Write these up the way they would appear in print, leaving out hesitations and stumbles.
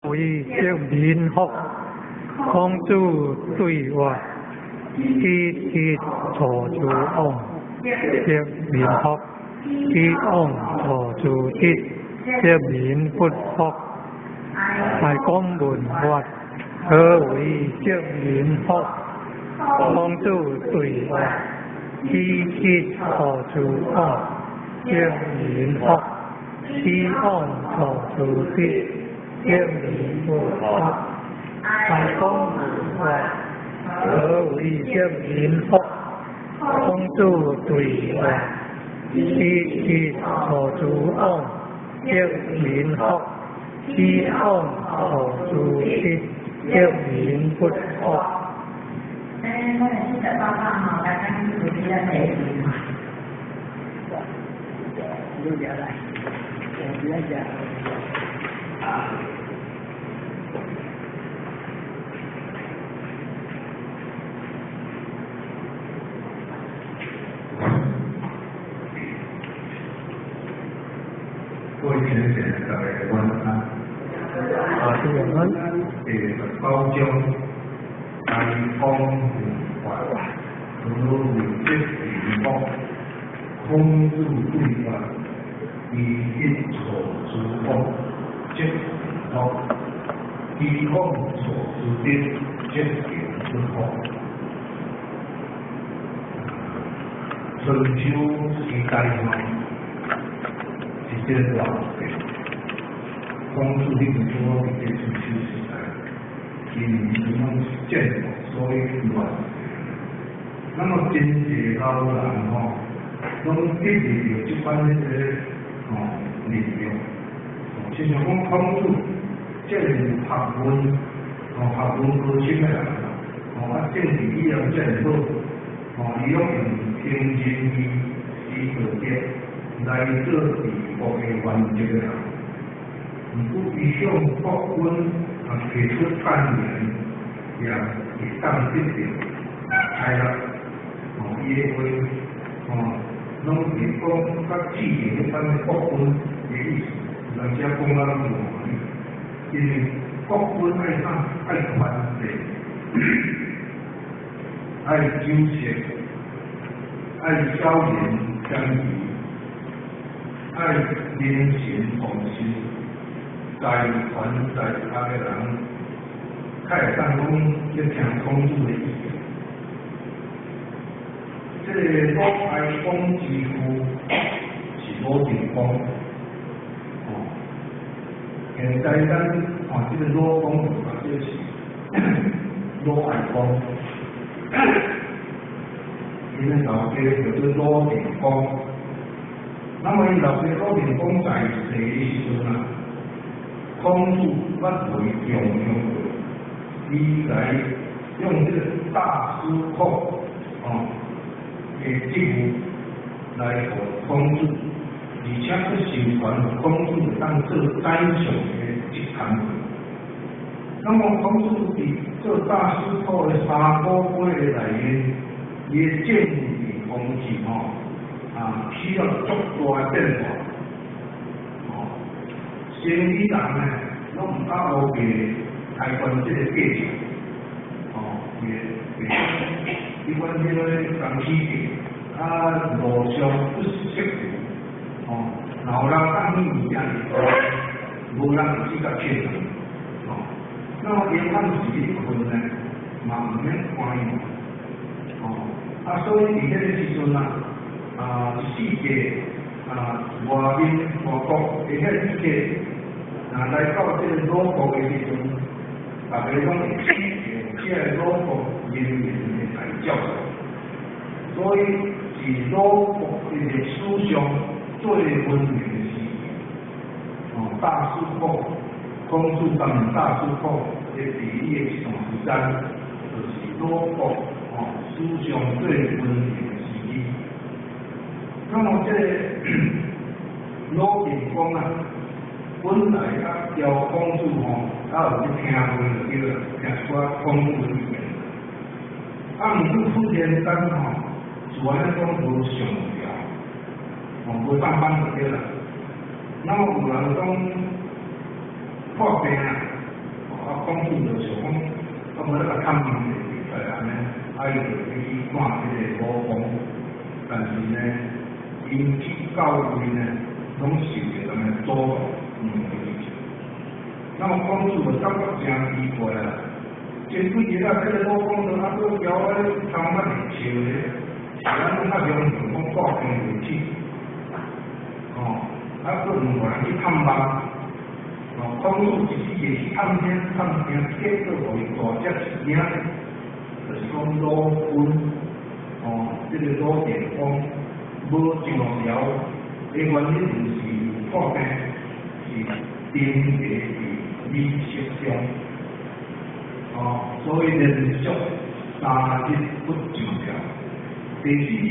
為則民福？孔子對話：己得錯諸枉，則民福；己枉錯諸得，則民不福。哀公問曰：何為則民福？孔子對話：己得錯諸枉，則民福；己枉錯諸得，則民不福。哀公問曰：何為則民福？孔子對話：己得錯諸枉，則民福；己枉錯諸得，則民不福。咱來四十報告吼，來咱主持人來。你來，我來講。各位先生，大家晚安。啊，晚安。第十九章，哀公問曰：何為則民福？孔子對話：己得錯諸枉，則民福；己枉錯諸得，則民不福。春秋時代吼，是這個亂世。孔子彼陣時佇這春秋時代，因為伊攏是戰國，所以亂世。那麼真濟老人吼，攏得入著這款彼個吼力量。親像講孔子，這個有學問，吼學問高深的人，吼啊政治理念遮爾好，吼伊攏用憑仁義、施道德來做治國的原則的人。毋過伊向國君啊提出諫言，也會當得著採納。吼，伊的話，吼，攏是講較制定彼款國君的意思，有當時講啊攏無歡喜，因為國君愛啥？愛寬濟，愛酒色，愛小人相疑，愛人神共信，在權在握的人，較會當講咧聽孔子的意見。這個魯哀公之父是魯定公，哦，現在咱看這個魯公，啊，這是魯哀公，𪜶的老爸叫做魯定公。那麼𪜶老爸魯定公在世的時陣啊，孔子捌未重用過，伊來用這個大司寇哦的職務來予孔子，而且閣授權孔子會當做宰相的職銜。那麼孔子佇做大司寇的3個月內面，伊的政治風氣吼啊起了足大的變化。哦，生意人呢，攏毋敢烏白開關這個價錢，哦，伊會彼款這個東西價，啊路上不識哦，若有人放物件佇無人會去共騙人，哦，那麼夜晚時咧睏呢，嘛毋免看伊，哦，啊所以佇彼個時陣啊，啊四界啊外面外國的遐旅客，若來到這個魯國的時陣，逐家攏會請這個魯國人民的來照顧，所以是魯國的歷史上最文明的時期。哦，大司寇，孔子擔任大司寇的第一個這段時間，就是魯國哦史上最文明的時期。那麼這個魯定公啊，本來啊交孔子吼，啊有去聽話就對啦，聽一寡孔子的意見。啊，毋過突然間吼，自然講無上調，哦，無上班就對啦。那麼有人講破病啊，孔子就想講，啊無咧共探問者會使按呢，啊伊就去看這個魯公，但是呢，𪜶去到位呢，攏受著啥物阻擋，毋予伊去。那麼孔子就感覺誠奇怪啊！前幾日啊，這個魯公就啊閣徛咧窗仔裡笑咧，是按怎較容易講破病未起？哦，啊閣毋予人去探望。哦，孔子一時會去探聽，探聽，結果予伊大隻一驚，就是講魯君，哦，這個魯電公無上朝的原因就是破病，是沉迷佇美色中。哦，所以連續3日不上朝，第四日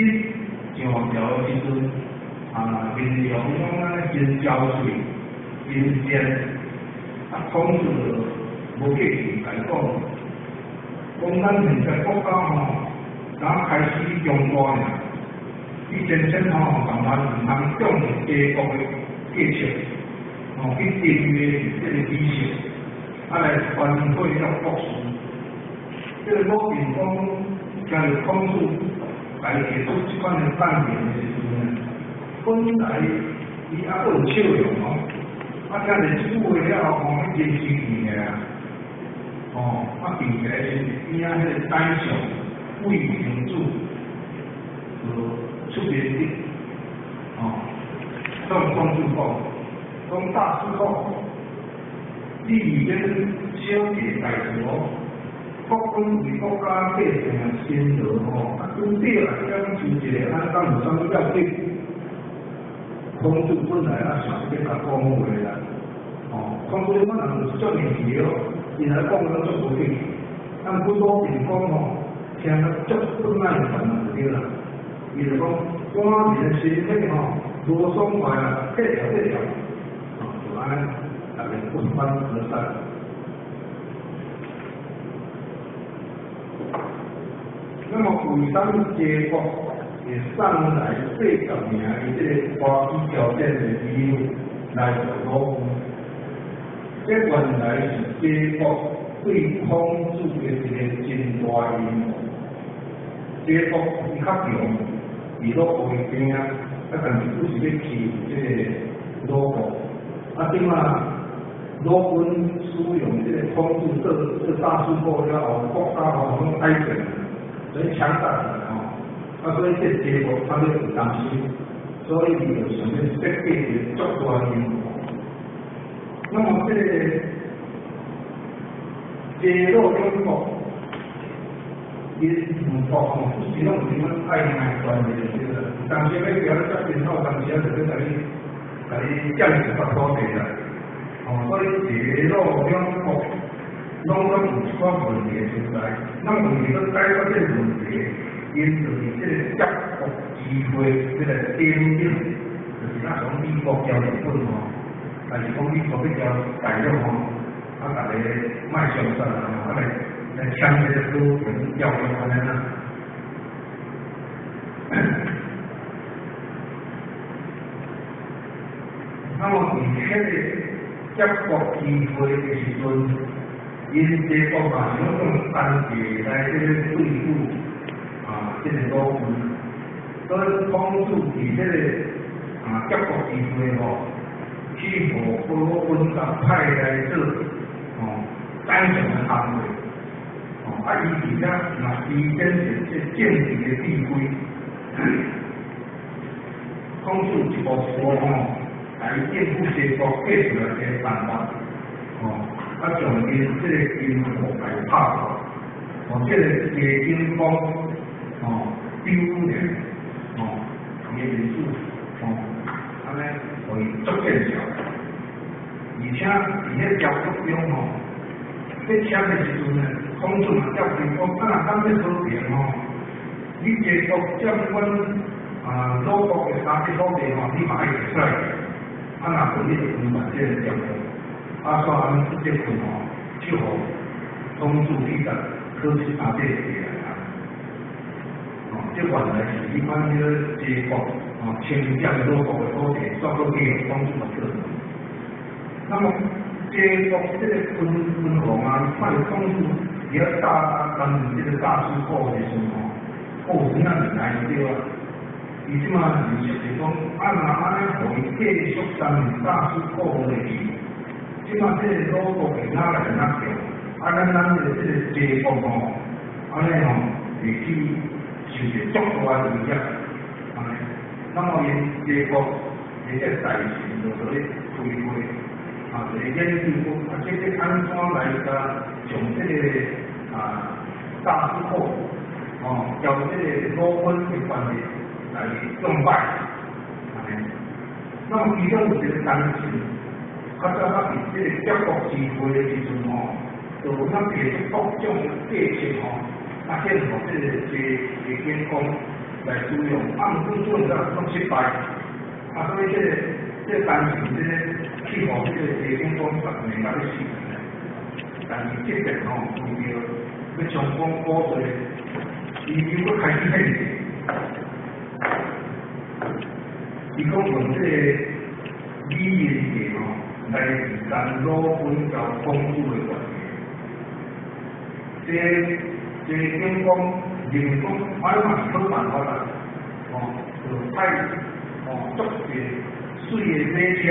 上朝的時陣，啊，面容攏按呢真憔悴、真賤，啊，孔子就無客氣共伊講，講咱現在國家吼，剛開始強大爾，你先先吼，萬萬毋通重視齊國的計策，哦，去沉迷這個美色。啊，來反悔了國事。這個魯電公聽著孔子來提出這款的諫言的時陣呢，本來伊猶閣有笑容哦，啊，聽著這句話了後吼，伊真生氣啊！哦，啊，並且是邊仔彼個宰相魏平子就出面的，哦，向孔子講，講大師傅，你為免小題大做，國君為國家百姓辛勞吼，啊，拄著啊，享受一下，啊，敢有啥物要緊？孔子本來也想欲共講話啦，哦，孔子這款人就是足硬氣哦，伊來講攏足無興趣。啊，毋過魯電公吼，聽了足不耐煩就對啦，伊就講，官人的身體吼，無爽快啦，退朝退朝，哦，就按呢，逐家不歡而散。那麼為啥物齊國會送來80名的這個華語條件的理由來予魯君？這原來是齊國對孔子的一個真大陰謀。齊國伊較強，佇魯國的邊仔，啊，但是閣是欲欺負這個魯國。啊，這馬魯君使用這個孔子做做大司馬了後，國家吼攏改變，所以強大起來吼。啊，所以這齊國他們有擔心，所以伊就想欲設計一個足大陰謀。那麼這個齊魯兩國，𪜶兩國吼，是攏有這款曖昧關係的，對啦。有當時欲交咧遮深厚，當時就欲共你佔一塊土地啦。哦，所以齊魯兩國攏總有一寡問題存在。那麼為了解決這個問題，𪜶就佇這個結國之會這個頂頂，就是若講美國交日本吼，還是講美國欲交大陸吼，啊，逐家莫相殺啦，啊來來簽這個和平條約按呢啦。那麼佇彼個結國之會的時陣，𪜶齊國嘛是攏用單計來這個對付啊，這個魯君。所以孔子佇這個啊結國之會吼，去予魯君佮派來做哦宰相的行位。哦，啊，伊佇遐嘛施展著這政治的智慧。孔子一步一步吼，來應付齊國計出來的辦法，哦，啊，將𪜶這個陰謀來拍破，哦，這個齊景公，哦，丟臉，哦，伊的面子，哦，按呢，予伊足見笑。而且佇彼條約中吼，欲簽的時陣呢，孔子嘛叫伊講，啊，若講欲和平吼，你齊國佔阮啊魯國的三塊土地吼，你嘛愛提出來。啊，若無你就違反這個條約。啊，煞按呢這份吼，就予孔子去共考這三塊地來啊。哦，這原來是彼款彼個齊國哦，侵佔魯國的土地，煞閣去予孔子嘛做。那麼齐国這个君王啊，伊看著孔子伫遐大担任這个大司库的时阵吼，哦，真正是来对啊！伊這馬認識就講，啊若按呢，予伊繼續擔任大司庫落去，這馬這個魯國會哪來哪強？啊，咱的這個齊國吼，按呢吼會去受著足大的威脅，按呢。那麼𪜶齊國的這個大臣就做咧開會，啊，就咧研究講，啊，這個按怎來共將這個大司庫，哦，交這個魯君的權力來擊敗，按呢。那麼其中有一個單臣，較早較佇這個結國之會的時陣吼，就有咱提出各種計策吼，啊，獻予這個齊景公來使用，啊，毋過最後攏失敗，啊，所以這個單臣這個去予這個齊景公罵甲欲死，但是這邊吼為著欲將講古說，伊又閣開始獻計，伊講用這個美人計吼來離間魯君佮孔子的關係。齊景公認為講，按呢嘛是好辦法啦，哦，就派哦足濟媠的馬車，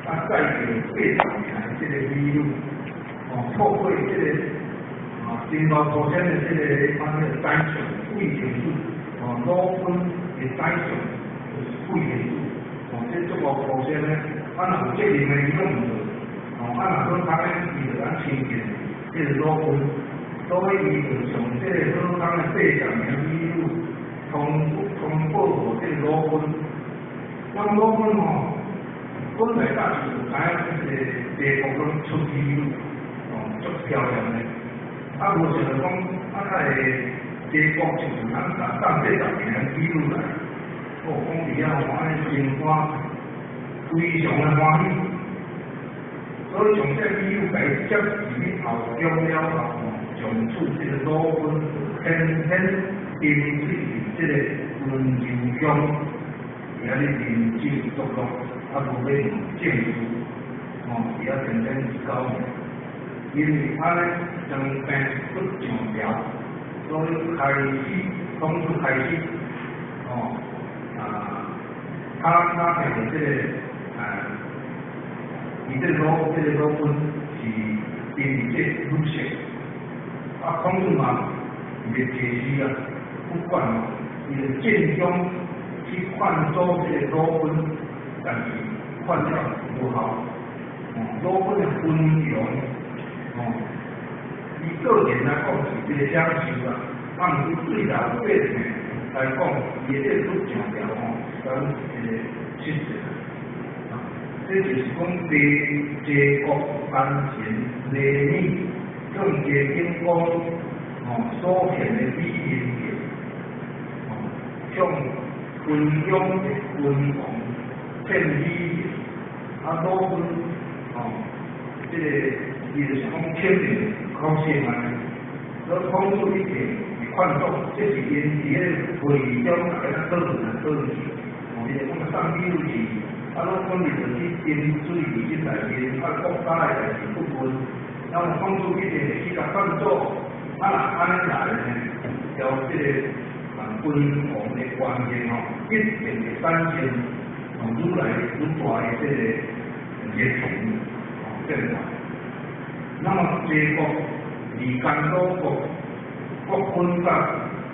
啊載著80名的這個美女，哦，透過這個真偌粗淺的這個按呢宰相魏平子，哦，魯君的宰相魏平子，哦，這足偌粗淺的，啊若有責任的伊攏毋做，哦，啊若好康的伊就通親近這個魯君，所以伊就將這個好康的80名美女通報予這個魯君。那麼魯君吼，本來早就知影這個齊國攏出美女，哦，足漂亮的。啊，無想著講，啊，會齊國就有人共送80名美女來，哦，講佇遐吼，按呢心肝非常的歡喜，所以將這美女共伊接入去後宮了後，從此這個魯君天天沉醉佇這個溫柔鄉，佇遐咧飲酒作樂，啊，無欲問政事，哦，佇遐天天交。因為按呢將病不上調，所以開始孔子開始，哦，啊，他聽著這個伊這個魯君是因為這個女色，啊，孔子嘛伊個解釋啊，不管哦，伊就盡忠去勸阻這個魯君，但是勸了無效，哦，魯君的溫柔。哦，伊個人來講是這個享受啦，啊，毋過對老百姓來講，伊的這個不上調吼，是講一個失策。啊，這就是講齊國單臣雷米向齊景公哦所獻的美人計，哦，向昆陽的君王獻美人，啊，魯君哦，這個。伊就是講肯定考試嘛，所以孔子一定會勸阻，這是𪜶佇咧會議中大家討論來討論去，哦，伊就講送美女去，啊，魯君伊就去沉醉佇這內面，啊，國家的代誌不問，然後孔子一定會去共勸阻，啊，若按呢來呢，交這個君王的關係吼，一定會產生哦愈來愈大的這個熱情哦變化。那麼齊國離間魯國國君佮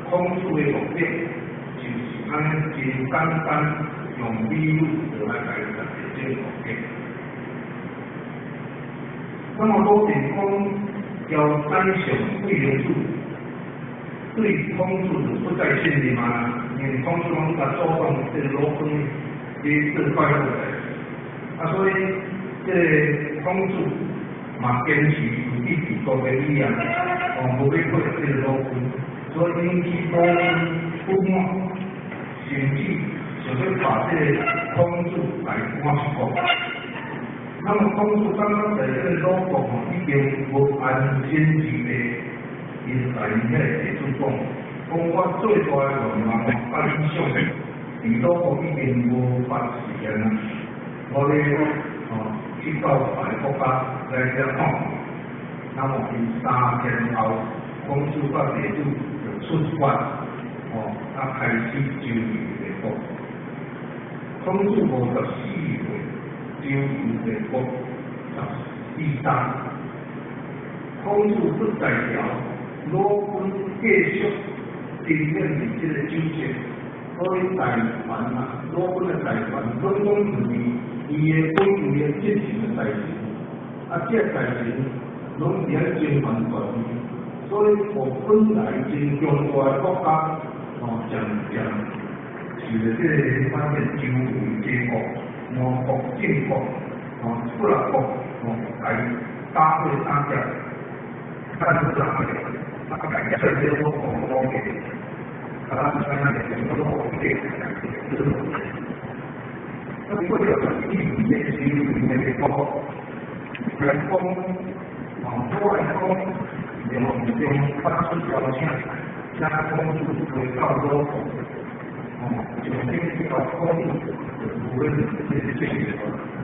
孔子的目的，就是按呢真簡單用美女就來來達到這個目的。那麼魯定公交宰相魏靈子對孔子就不再信任嘛，因為孔子攏共阻擋這個魯君去做快樂的代誌，啊，所以這個孔子嘛堅持自己治國的理念，哦，無欲配合這個魯君，所以引起魯君不滿，甚至想欲把這個孔子來趕出國。那麼孔子感覺在這個魯國吼已經無安身之地，伊就共𪜶遐個地主講，講我最大的願望佮理想，佇魯國已經無法實現啊！我欲哦，去到別个國家來遮講。那麼佇3天後，孔子佮弟子就出發，哦，啊開始周遊列國。孔子54歲，周遊列國14冬。孔子不在朝，魯君繼續勤勉佇這个酒席，所以大權啊，魯君的大權攏總是伊的本位的執行的大臣，啊，這個大臣攏佇遐爭權奪利，所以予本來真強大的國家，哦，漸漸受著這个反正周圍齊國、吳國、晉國、哦、不列國，哦，來打破打劫，但是人啊，改這個我講嘅，啊，咱這個我講嘅，那過了一年時那個元豐啊，朱元璋兩邊發出邀請，請孔子回到魯國，哦，就先到孔子就無論這個這個。